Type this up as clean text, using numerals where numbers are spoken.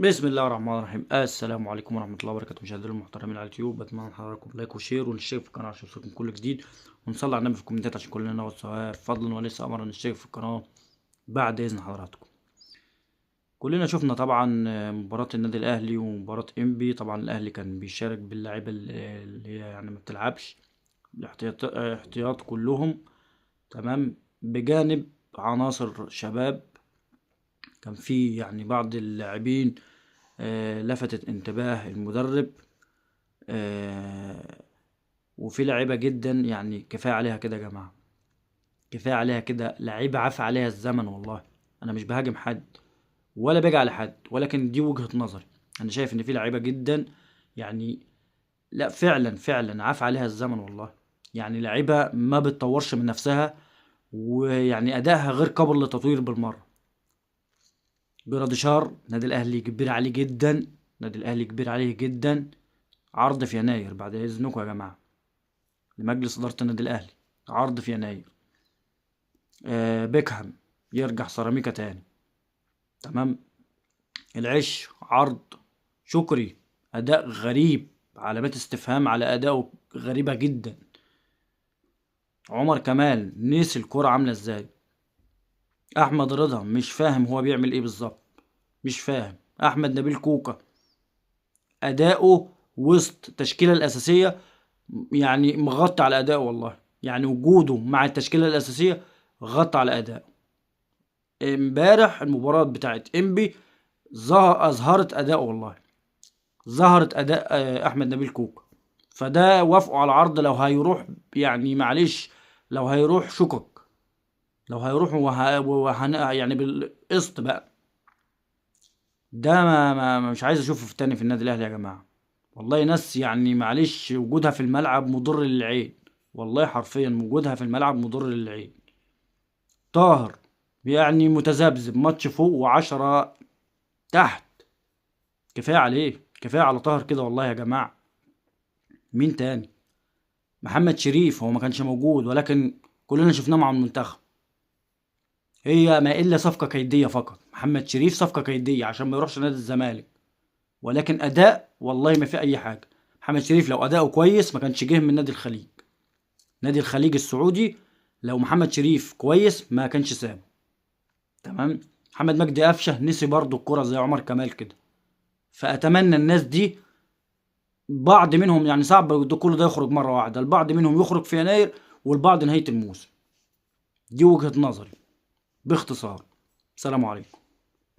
بسم الله الرحمن الرحيم. السلام عليكم ورحمة الله وبركاته مشاهدينا المحترمين على اليوتيوب، بتمنى من حضراتكم like و share ونشترك في القناة عشان يوصلكم كل جديد، ونصلي على النبي في الكومنتات عشان كلنا ناخد ثواب. فضلا وليس امرا نشترك في القناة بعد اذن حضراتكم. كلنا شفنا طبعا مباراة النادي الاهلي ومباراة انبي. طبعا الاهلي كان بيشارك باللاعيبه اللي هي يعني ما بتلعبش، الاحتياط كلهم تمام، بجانب عناصر شباب. كان في يعني بعض اللاعبين لفتت انتباه المدرب، وفي لعيبة جدا يعني كفاية عليها كده يا جماعة، كفاية عليها كده، لعيبة عفى عليها الزمن. والله انا مش بهاجم حد ولا باجي على حد، ولكن دي وجهه نظري. انا شايف ان في لعيبة جدا يعني لا فعلا فعلا عفى عليها الزمن والله، يعني لعيبة ما بتطورش من نفسها، ويعني ادائها غير قابل للتطوير بالمرة. جراديشار نادي الاهلي كبير عليه جدا، نادي الاهلي كبير عليه جدا. عرض في يناير بعد اذنكم يا جماعة لمجلس ادارة النادي الاهلي، عرض في يناير. بيكهام يرجع سيراميكا تاني تمام. العش عرض. شكري اداء غريب، علامات استفهام على اداؤه غريبة جدا. عمر كمال نسي الكرة عامله ازاي. احمد رضا مش فاهم هو بيعمل ايه بالظبط، مش فاهم. احمد نبيل كوكا اداؤه وسط التشكيلة الاساسية يعني مغطى على اداؤه والله، يعني وجوده مع التشكيلة الاساسية غطى على اداؤه. امبارح المباراة بتاعت انبي اظهرت اداؤه والله، ظهرت اداء احمد نبيل كوكا. فده وافقوا على العرض لو هيروح، يعني معلش لو هيروح شكك، لو هيروح يعني بالقسط بقى. ده ما مش عايز اشوفه في تاني في النادي الاهلي يا جماعة والله. ناس يعني معلش وجودها في الملعب مضر للعين والله، حرفيا وجودها في الملعب مضر للعين. طاهر يعني متذبذب، ماتش فوق و10 تحت، كفاية عليه، كفاية على طاهر كده والله يا جماعة. مين تاني؟ محمد شريف هو ما كانش موجود، ولكن كلنا شفناه مع المنتخب. هي ما الا صفقة كيديه فقط، محمد شريف صفقة كيديه عشان ما يروحش نادي الزمالك، ولكن اداء والله ما في اي حاجة. محمد شريف لو اداؤه كويس ما كانش جه من نادي الخليج، نادي الخليج السعودي لو محمد شريف كويس ما كانش سابه تمام. محمد مجدي قفشه نسي برضو الكره زي عمر كمال كده. فاتمنى الناس دي بعض منهم، يعني صعب ده كله ده يخرج مرة واحدة، البعض منهم يخرج في يناير والبعض نهاية الموسم. دي وجهه نظري باختصار. السلام عليكم.